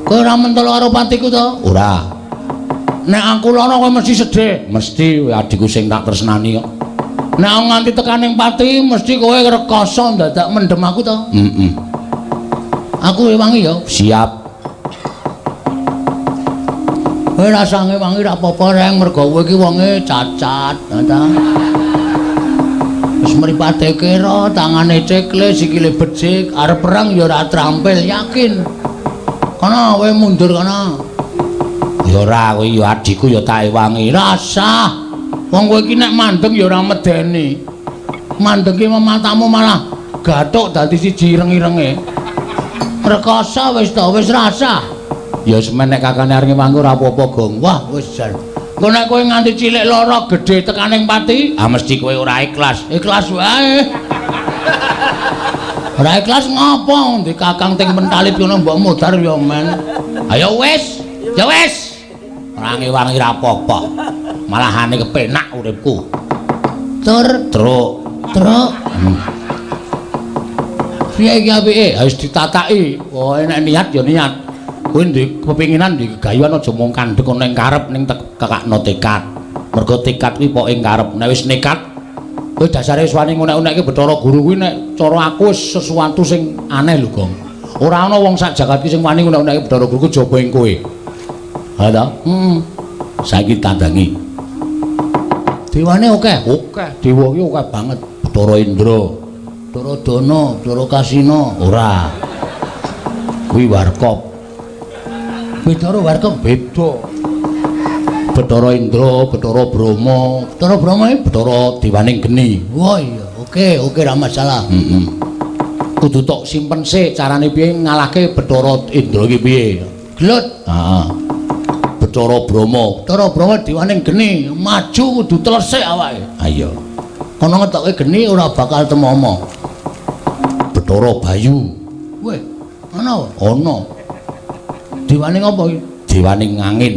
Kowe ora mentolo karo patiku to? Ora. Nek aku lara kowe mesti sedih. Mesti adikku sing tak tresnani kok. Nek aku nganti tekan ning pati mesti kowe rekoso dadak mendem aku to? Heeh. Aku ewangi ya. Siap. Kowe rasah ngewangi ra apa-apa reng mergo kowe iki wonge cacat, ta. Wis mripate kera, tangane cekle, sikile becik, arep perang ya ora trampil, yakin. Kono kowe mundur kono. Ya ora, kowe ya adikku ya tak ewangi. Rasah. Wong kowe iki nek mandeng ya ora medeni. Mandeng ki matamu malah gathuk dadi siji ireng-irenge. Rekoso wis to, wis rasah. Ya semen nek kakane arep ngewangi ora apa-apa, Gong. Wah, wis jan. Engko nek kowe nganti cilik lara gedhe tekaning pati, ah mesti kowe ora ikhlas. Ikhlas wae. Ora ikhlas ngopo? Ndi kakang ting mentalit ngono mbok modar ya men. Ayo wis, ya wis. Ora ngewangi ra apa-apa. Malahane kepenak uripku. Tur, truk, truk. Piye iki apike? Wis ditataki. Pokoke nek niat ya niat. Kowe ndek kepinginan ndek gayuhan aja mung kandhek ana ing karep ning kekakno tekad. Mergo tekad kuwi poke ing karep. Nek wis nekat, kowe dasare wis wani ngunek-unekke Bathara Guru kuwi nek cara aku wis sesuatu sing aneh lho, Gong. Ora ana wong sak jagat ki sing wani ngunek-unekke Bathara Guru kejaba ing kowe. Ha ta? Heeh. Saiki tandangi. Dewane akeh, akeh. Dewa ki akeh banget. Bathara Indra, Bathara Dana, Bathara Kasina. Ora. Kuwi Warkop. Bathara Warkop beda. Bathara Indra, Bathara Brahma, Bathara Brahma iki Bathara dewaning geni. Wah iya, oke, oke ra masalah. Heeh. Kudu tok simpen sik carane piye ngalahke Bathara Indra iki piye. Gelut. Heeh. Bathara Brahma, Bathara Brahma dewaning geni, maju kudu telesik awake. Ayo. Kono ngetokke geni ora bakal temomo. Bathara Bayu. Weh, ana? Ana. Dewaning apa iki? Dewaning angin.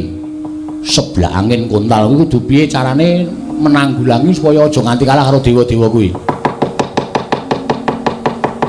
Sebelah angin kontal kuwi kudu piye carane menanggulangi supaya aja nganti kalah karo dewa-dewa kuwi.